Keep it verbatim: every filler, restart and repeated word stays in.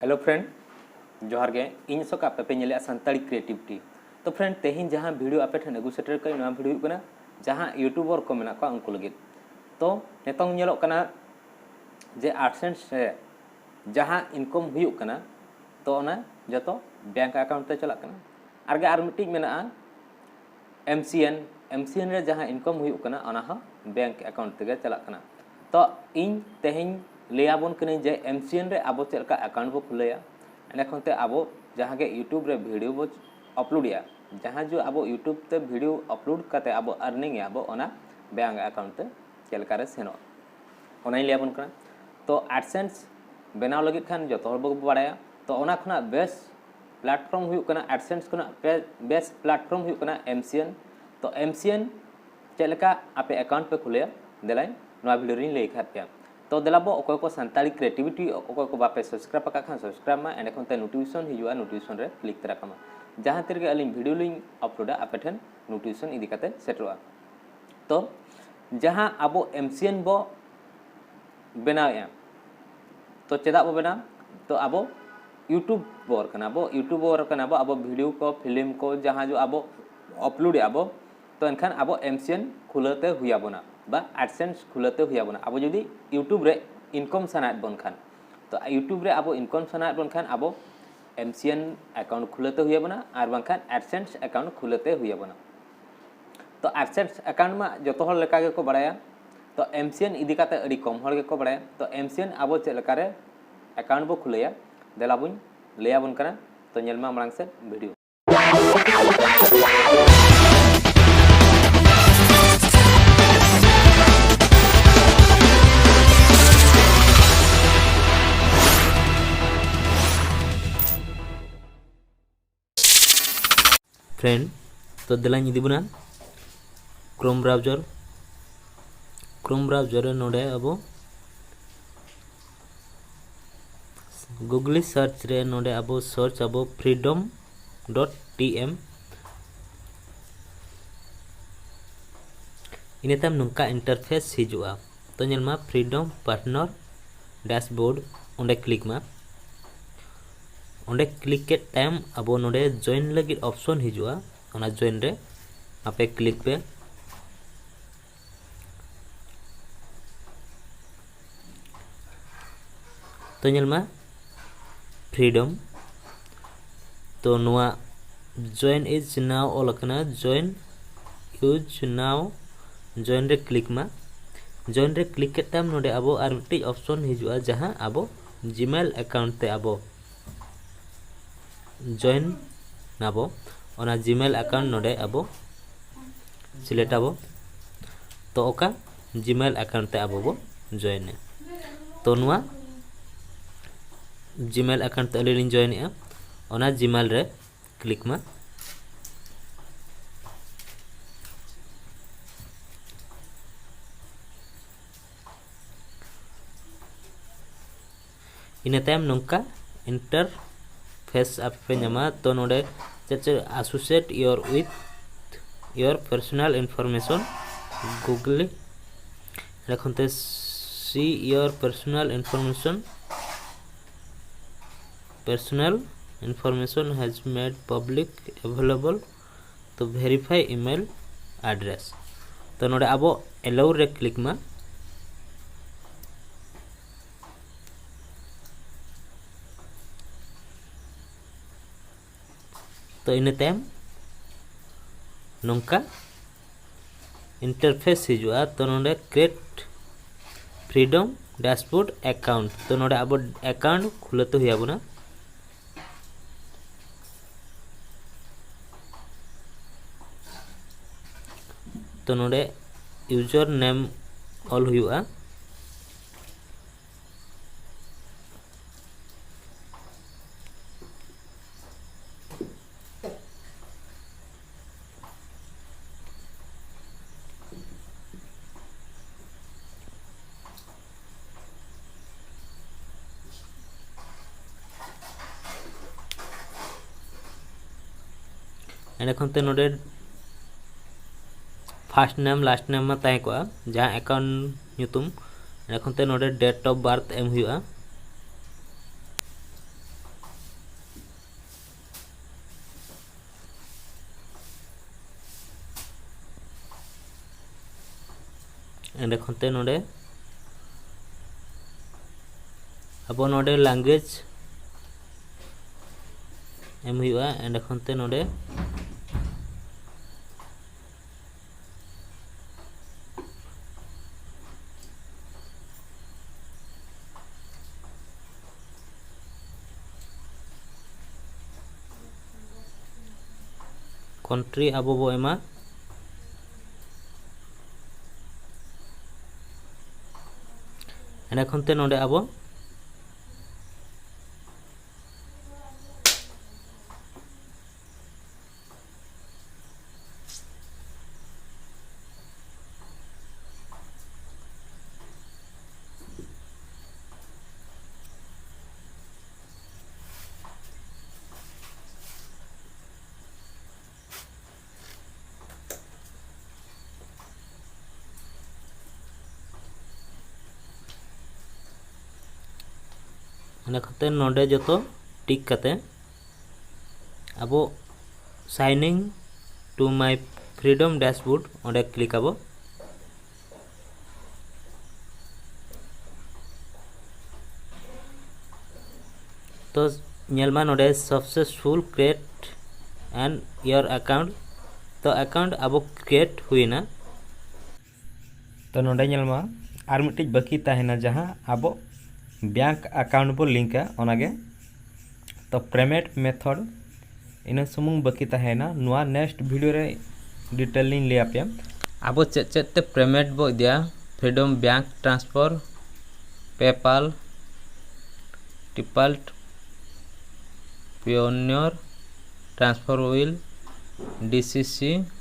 Hello friend, ᱡᱚᱦᱟᱨ ᱜᱮ᱾ ᱤᱧ ᱥᱚᱠ ᱟᱯᱮ ᱯᱮ ᱧᱮᱞᱮᱜᱼᱟ ᱥᱟᱱᱛᱟᱲᱤ ᱠᱨᱤᱭᱮᱴᱤᱵᱷᱤᱴᱤ᱾ ᱛᱚ friend, ᱛᱮᱦᱮᱧ ᱡᱟᱦᱟᱸ ᱵᱷᱤᱰᱤᱭᱳ ᱟᱯᱮ ᱴᱷᱮᱱ ᱟᱹᱜᱩ ᱥᱮᱴᱮᱨ ᱠᱟᱹᱧ, ᱱᱚᱣᱟ ᱵᱷᱤᱰᱤᱭᱳ ᱦᱩᱭᱩᱜ ᱠᱟᱱᱟ ᱡᱟᱦᱟᱸ ᱤᱭᱩᱴᱩᱵᱟᱨ ᱠᱚ ᱢᱮᱱᱟᱜ ᱠᱚᱣᱟ ᱩᱱᱠᱩ ᱞᱟᱹᱜᱤᱫ᱾ ᱛᱚ ᱱᱤᱛᱚᱝ ᱧᱮᱞᱚᱜ ᱠᱟᱱᱟ ᱡᱮ ᱟᱰᱥᱮᱱᱥ ᱨᱮ ᱡᱟᱦᱟᱸ ᱤᱱᱠᱟᱢ ᱦᱩᱭᱩᱜ ᱠᱟᱱᱟ, ᱛᱚ ᱚᱱᱟ ᱡᱚᱛᱚ ᱵᱮᱝᱠ ᱮᱠᱟᱣᱩᱱᱴ ᱛᱮ ᱪᱟᱞᱟᱜ ᱠᱟᱱᱟ᱾ ᱟᱨ ᱜᱮ ᱟᱨ ᱢᱤᱫᱴᱤᱡ ᱢᱮᱱᱟᱜᱼᱟ MCN᱾ MCN ᱨᱮ ᱡᱟᱦᱟᱸ ᱤᱱᱠᱟᱢ ᱦᱩᱭᱩᱜ ᱠᱟᱱᱟ, ᱚᱱᱟ ᱦᱚᱸ ᱵᱮᱝᱠ ᱮᱠᱟᱣᱩᱱᱴ ᱛᱮᱜᱮ ᱪᱟᱞᱟᱜ ᱠᱟᱱᱟ᱾ ᱛᱚ ᱤᱧ ᱛᱮᱦᱮᱧ ᱞᱟᱹᱭ ᱟᱵᱚᱱ ᱠᱟᱹᱱᱟᱹᱧ ᱡᱮ MCN ᱨᱮ ᱟᱵᱚ ᱪᱮᱫ ᱞᱮᱠᱟ ᱮᱠᱟᱣᱩᱱᱴ ᱵᱚ ᱠᱷᱩᱞᱟᱹᱭᱟ, ᱮᱸᱰᱮ ᱠᱷᱚᱱ ᱛᱮ ᱟᱵᱚ ᱡᱟᱦᱟᱸ ᱜᱮ ᱤᱭᱩᱴᱩᱵᱽ ᱨᱮ ᱵᱷᱤᱰᱤᱭᱳ ᱵᱚ ᱟᱯᱞᱳᱰᱮᱜᱼᱟ, ᱡᱟᱦᱟᱸ ᱡᱮ ᱟᱵᱚ ᱤᱭᱩᱴᱩᱵᱽ ᱛᱮ ᱵᱷᱤᱰᱤᱭᱳ ᱟᱯᱞᱳᱰ ᱠᱟᱛᱮ ᱟᱵᱚ ᱟᱨᱱᱤᱝ ᱮᱜᱼᱟ ᱵᱚ, ᱚᱱᱟ ᱵᱮᱝᱠ ᱮᱠᱟᱣᱩᱱᱴ ᱛᱮ ᱪᱮᱫ ᱞᱮᱠᱟᱨᱮ ᱥᱮᱱᱚᱜᱼᱟ, ᱚᱱᱟᱧ ᱞᱟᱹᱭ ᱟᱵᱚᱱ ᱠᱟᱱᱟ᱾ ᱛᱚ ᱟᱰᱥᱮᱱᱥ ᱵᱮᱱᱟᱣ ᱞᱟᱹᱜᱤᱫ ᱠᱷᱟᱱ ᱡᱚᱛᱚ ᱦᱚᱲ ᱵᱚ ᱵᱟᱲᱟᱭᱟ, ᱛᱚ ᱚᱱᱟ ᱠᱷᱚᱱᱟᱜ ᱵᱮᱥ ᱯᱞᱟᱴᱯᱷᱚᱨᱢ ᱦᱩᱭᱩᱜ ᱠᱟᱱᱟ, ᱟᱰᱥᱮᱱᱥ ᱠᱷᱚᱱᱟᱜ ᱯᱮ-, ᱵᱮᱥ ᱯᱞᱟᱴᱯᱷᱚᱨᱢ ᱦᱩᱭᱩᱜ ᱠᱟᱱᱟ MCN᱾ ᱛᱚ MCN ᱪᱮᱫ ᱞᱮᱠᱟ ᱟᱯᱮ ᱮᱠᱟᱣᱩᱱᱴ ᱯᱮ ᱠᱷᱩᱞᱟᱹᱭᱟ, ᱫᱮᱞᱟᱧ ᱱᱚᱣᱟ ᱵᱷᱤᱰᱤᱭᱳ ᱨᱤᱧ ᱞᱟᱹᱭ ᱠᱷᱟᱫ ᱯᱮᱭᱟ᱾ ᱛᱚ ᱫᱮᱞᱟ ᱵᱚ, ᱚᱠᱚᱭ ᱠᱚ ᱥᱟᱱᱛᱟᱲᱤ ᱠᱨᱤᱭᱮᱴᱤᱵᱷᱤᱴᱤ, ᱚᱠᱚᱭ ᱠᱚ ᱵᱟᱯᱮ ᱥᱟᱵᱥᱠᱨᱟᱭᱤᱵ ᱟᱠᱟᱫ ᱠᱷᱟᱱ ᱥᱟᱵᱥᱠᱨᱟᱭᱤᱵ ᱢᱟ, ᱮᱸᱰᱮᱠᱷᱟᱱ ᱛᱮ ᱱᱳᱴᱤᱯᱷᱤᱠᱮᱥᱚᱱ ᱦᱤᱡᱩᱜᱼᱟ, ᱱᱳᱴᱤᱯᱷᱤᱠᱮᱥᱚᱱ ᱨᱮ ᱠᱞᱤᱠ ᱛᱚᱨᱟ ᱠᱟᱜ ᱢᱟ᱾ ᱡᱟᱦᱟᱸ ᱛᱤ ᱨᱮᱜᱮ ᱟᱹᱞᱤᱧ ᱵᱷᱤᱰᱤᱭᱳ ᱞᱤᱧ ᱟᱯᱞᱳᱰᱟ, ᱟᱯᱮ ᱴᱷᱮᱱ ᱱᱳᱴᱤᱯᱷᱤᱠᱮᱥᱚᱱ ᱤᱫᱤ ᱠᱟᱛᱮ ᱥᱮᱴᱮᱨᱚᱜᱼᱟ᱾ ᱛᱚ ᱡᱟᱦᱟᱸ ᱟᱵᱚ MCN ᱵᱚ ᱵᱮᱱᱟᱣᱮᱫᱼᱟ, ᱛᱚ ᱪᱮᱫᱟᱜ ᱵᱚ ᱵᱮᱱᱟᱣᱟ? ᱛᱚ ᱟᱵᱚ ᱤᱭᱩᱴᱩᱵᱟᱨ ᱠᱟᱱᱟ ᱵᱚ, ᱤᱭᱩᱴᱩᱵᱟᱨ ᱠᱟᱱᱟ ᱵᱚ, ᱟᱵᱚ ᱵᱷᱤᱰᱤᱭᱳ ᱠᱚ, ᱯᱷᱤᱞᱢ ᱠᱚ, ᱡᱟᱦᱟᱸ ᱡᱚ ᱟᱵᱚ ᱟᱯᱞᱳᱰᱮᱜᱼᱟ ᱵᱚ, ᱛᱚ ᱮᱱᱠᱷᱟᱱ ᱟᱵᱚ MCN ᱠᱷᱩᱞᱟᱹᱣ ᱛᱮ ᱦᱩᱭ ᱟᱵᱚᱱᱟ ᱵᱟ ᱟᱰᱥᱮᱱᱥ ᱠᱷᱩᱞᱟᱹᱣ ᱛᱮ ᱦᱩᱭ ᱟᱵᱚᱱᱟ, ᱟᱵᱚ ᱡᱩᱫᱤ ᱤᱭᱩᱴᱩᱵᱽ ᱨᱮ ᱤᱱᱠᱟᱢ ᱥᱟᱱᱟᱭᱮᱫ ᱵᱚᱱ ᱠᱷᱟᱱ᱾ ᱛᱚ ᱤᱭᱩᱴᱩᱵᱽ ᱨᱮ ᱟᱵᱚ ᱤᱱᱠᱟᱢ ᱥᱟᱱᱟᱭᱮᱫ ᱵᱚᱱ ᱠᱷᱟᱱ ᱟᱵᱚ MCN ᱮᱠᱟᱣᱩᱱᱴ ᱠᱷᱩᱞᱟᱹᱣ ᱛᱮ ᱦᱩᱭ ᱟᱵᱚᱱᱟ, ᱟᱨ ᱵᱟᱝᱠᱷᱟᱱ ᱟᱰᱥᱮᱱᱥ ᱮᱠᱟᱣᱩᱱᱴ ᱠᱷᱩᱞᱟᱹᱣ ᱛᱮ ᱦᱩᱭ ᱟᱵᱚᱱᱟ᱾ ᱛᱚ ᱟᱰᱥᱮᱱᱥ ᱮᱠᱟᱣᱩᱱᱴ ᱢᱟ ᱡᱚᱛᱚ ᱦᱚᱲ ᱞᱮᱠᱟ ᱜᱮᱠᱚ ᱵᱟᱲᱟᱭᱟ᱾ ᱛᱚ MCN ᱤᱫᱤ ᱠᱟᱛᱮ ᱟᱹᱰᱤ ᱠᱚᱢ ᱦᱚᱲ ᱜᱮᱠᱚ ᱵᱟᱲᱟᱭᱟ᱾ ᱛᱚ MCN ᱟᱵᱚ ᱪᱮᱫ ᱞᱮᱠᱟᱨᱮ ᱮᱠᱟᱣᱩᱱᱴ ᱵᱚ ᱠᱷᱩᱞᱟᱹᱭᱟ, ᱫᱮᱞᱟ ᱵᱚᱱ ᱞᱟᱹᱭ ᱟᱵᱚᱱ ᱠᱟᱱᱟ᱾ ᱛᱚ ᱧᱮᱞ ᱢᱟ ᱢᱟᱲᱟᱝ ᱥᱮᱫ ᱵᱷᱤᱰᱤᱭᱳ᱾ Friend, ᱛᱚ ᱫᱮᱞᱟᱧ ᱤᱫᱤ ᱵᱚᱱᱟ Chrome browser᱾ Chrome browser ᱨᱮ ᱱᱚᱰᱮ ᱟᱵᱚ Google search ᱨᱮ ᱱᱚᱰᱮ ᱟᱵᱚ search ᱟᱵᱚ freedom dot T M᱾ ᱤᱱᱟᱹ ᱛᱟᱭᱚᱢ ᱱᱚᱝᱠᱟ interface ᱦᱤᱡᱩᱜᱼᱟ᱾ ᱛᱚ ᱧᱮᱞ ᱢᱟ, Freedom Partner Dashboard, ᱚᱸᱰᱮ click ᱢᱟ᱾ ᱚᱸᱰᱮ ᱠᱞᱤᱠ ᱠᱮᱫ ᱛᱟᱭᱚᱢ ᱟᱵᱚ ᱱᱚᱰᱮ ᱡᱚᱭᱮᱱ ᱞᱟᱹᱜᱤᱫ ᱚᱯᱥᱚᱱ ᱦᱤᱡᱩᱜᱼᱟ, ᱚᱱᱟ ᱡᱚᱭᱮᱱ ᱨᱮ ᱟᱯᱮ ᱠᱞᱤᱠ ᱯᱮ᱾ ᱛᱚ ᱧᱮᱞ ᱢᱟ, ᱯᱷᱨᱤᱰᱚᱢ᱾ ᱛᱚ ᱱᱚᱣᱟ join is now ᱚᱞ ᱟᱠᱟᱱᱟ, join is now, join ᱨᱮ ᱠᱞᱤᱠ ᱢᱟ᱾ Join ᱨᱮ ᱠᱞᱤᱠ ᱠᱮᱫ ᱛᱟᱭᱚᱢ ᱱᱚᱰᱮ ᱟᱵᱚ ᱟᱨ ᱢᱤᱫᱴᱤᱡ ᱚᱯᱥᱚᱱ ᱦᱤᱡᱩᱜᱼᱟ, ᱡᱟᱦᱟᱸ ᱟᱵᱚ ᱡᱤᱢᱮᱞ ᱮᱠᱟᱣᱩᱱᱴ ᱛᱮ ᱟᱵᱚ ᱡᱚᱭᱮᱱ ᱟᱵᱚ, ᱚᱱᱟ ᱡᱤᱢᱮᱞ ᱮᱠᱟᱣᱩᱱᱴ ᱱᱚᱰᱮ ᱟᱵᱚ ᱥᱤᱞᱮᱠᱴ ᱟᱵᱚ᱾ ᱛᱚ ᱚᱠᱟ ᱡᱤᱢᱮᱞ ᱮᱠᱟᱣᱩᱱᱴ ᱛᱮ ᱟᱵᱚ ᱵᱚ ᱡᱚᱭᱮᱱᱟ᱾ ᱛᱚ ᱱᱚᱣᱟ ᱡᱤᱢᱮᱞ ᱮᱠᱟᱣᱩᱱᱴ ᱛᱮ ᱟᱹᱞᱤᱧ ᱞᱤᱧ ᱡᱚᱭᱮᱱᱮᱜᱼᱟ, ᱚᱱᱟ ᱡᱤᱢᱮᱞ ᱨᱮ ᱠᱞᱤᱠ ᱢᱟ᱾ ᱤᱱᱟᱹ ᱛᱟᱭᱚᱢ ᱱᱚᱝᱠᱟ ᱤᱱᱴᱟᱨᱯᱷᱮᱥ ᱟᱯᱮ ᱯᱮ ᱧᱟᱢᱟ᱾ ᱛᱚ ᱱᱚᱰᱮ ᱪᱮᱫ ᱪᱮᱫ associate your with your personal information, Google, ᱚᱸᱰᱮ ᱠᱷᱚᱱ ᱛᱮ see your personal information, personal information has made public available, ᱛᱚ verify email address᱾ ᱛᱚ ᱱᱚᱰᱮ ᱟᱵᱚ allow ᱨᱮ ᱠᱞᱤᱠ ᱢᱟ᱾ ᱛᱚ ᱤᱱᱟᱹ ᱛᱟᱭᱚᱢ ᱱᱚᱝᱠᱟ ᱤᱱᱴᱟᱨᱯᱷᱮᱥ ᱦᱤᱡᱩᱜᱼᱟ᱾ ᱛᱚ ᱱᱚᱰᱮ create Freedom Dashboard account, ᱛᱚ ᱱᱚᱰᱮ ᱟᱵᱚ ᱮᱠᱟᱣᱩᱱᱴ ᱠᱷᱩᱞᱟᱹᱣ ᱛᱮ ᱦᱩᱭ ᱟᱵᱚᱱᱟ᱾ ᱛᱚ ᱱᱚᱰᱮ ᱤᱭᱩᱡᱟᱨ ᱱᱮᱢ ᱚᱞ ᱦᱩᱭᱩᱜᱼᱟ᱾ ᱮᱸᱰᱮ ᱠᱷᱚᱱ ᱛᱮ ᱱᱚᱰᱮ first name last name ᱢᱟ ᱛᱟᱦᱮᱸ ᱠᱚᱜᱼᱟ, ᱡᱟᱦᱟᱸ ᱮᱠᱟᱣᱩᱱᱴ ᱧᱩᱛᱩᱢ᱾ ᱮᱸᱰᱮ ᱠᱷᱚᱱ ᱛᱮ ᱱᱚᱰᱮ date of birth ᱮᱢ ᱦᱩᱭᱩᱜᱼᱟ᱾ ᱮᱸᱰᱮ ᱠᱷᱚᱱ ᱛᱮ ᱱᱚᱰᱮ ᱟᱵᱚ ᱱᱚᱰᱮ language ᱮᱢ ᱦᱩᱭᱩᱜᱼᱟ᱾ ᱮᱸᱰᱮ ᱠᱷᱚᱱ ᱛᱮ ᱱᱚᱰᱮ country ᱟᱵᱚ ᱵᱚ ᱮᱢᱟ᱾ ᱮᱸᱰᱮ ᱠᱷᱚᱱ ᱛᱮ ᱱᱚᱰᱮ ᱟᱵᱚ ᱚᱱᱟ ᱠᱷᱟᱹᱛᱤᱨ ᱱᱚᱰᱮ ᱡᱚᱛᱚ ᱴᱤᱠ ᱠᱟᱛᱮ ᱟᱵᱚ signing to my Freedom Dashboard ᱚᱸᱰᱮ click ᱟᱵᱚ᱾ ᱛᱚ ᱧᱮᱞ ᱢᱟ ᱱᱚᱰᱮ successful create and your account, ᱛᱚ account ᱟᱵᱚ create ᱦᱩᱭᱱᱟ᱾ ᱛᱚ ᱱᱚᱰᱮ ᱧᱮᱞ ᱢᱟ ᱟᱨ ᱢᱤᱫᱴᱤᱡ ᱵᱟᱹᱠᱤ ᱛᱟᱦᱮᱱᱟ, ᱡᱟᱦᱟᱸ ᱟᱵᱚ bank account ᱵᱚ ᱞᱤᱝᱠᱟ ᱚᱱᱟᱜᱮ᱾ ᱛᱚ payment method ᱤᱱᱟᱹ ᱥᱩᱢᱩᱝ ᱵᱟᱹᱠᱤ ᱛᱟᱦᱮᱱᱟ᱾ ᱱᱚᱣᱟ next video ᱨᱮ detail ᱞᱤᱧ ᱞᱟᱹᱭ ᱟᱯᱮᱭᱟ᱾ ᱟᱵᱚ ᱪᱮᱫ ᱪᱮᱫ ᱛᱮ payment ᱵᱚ ᱤᱫᱤᱭᱟ, Freedom Bank Transfer, PayPal, Default, Payoneer, TransferWheel, DCC,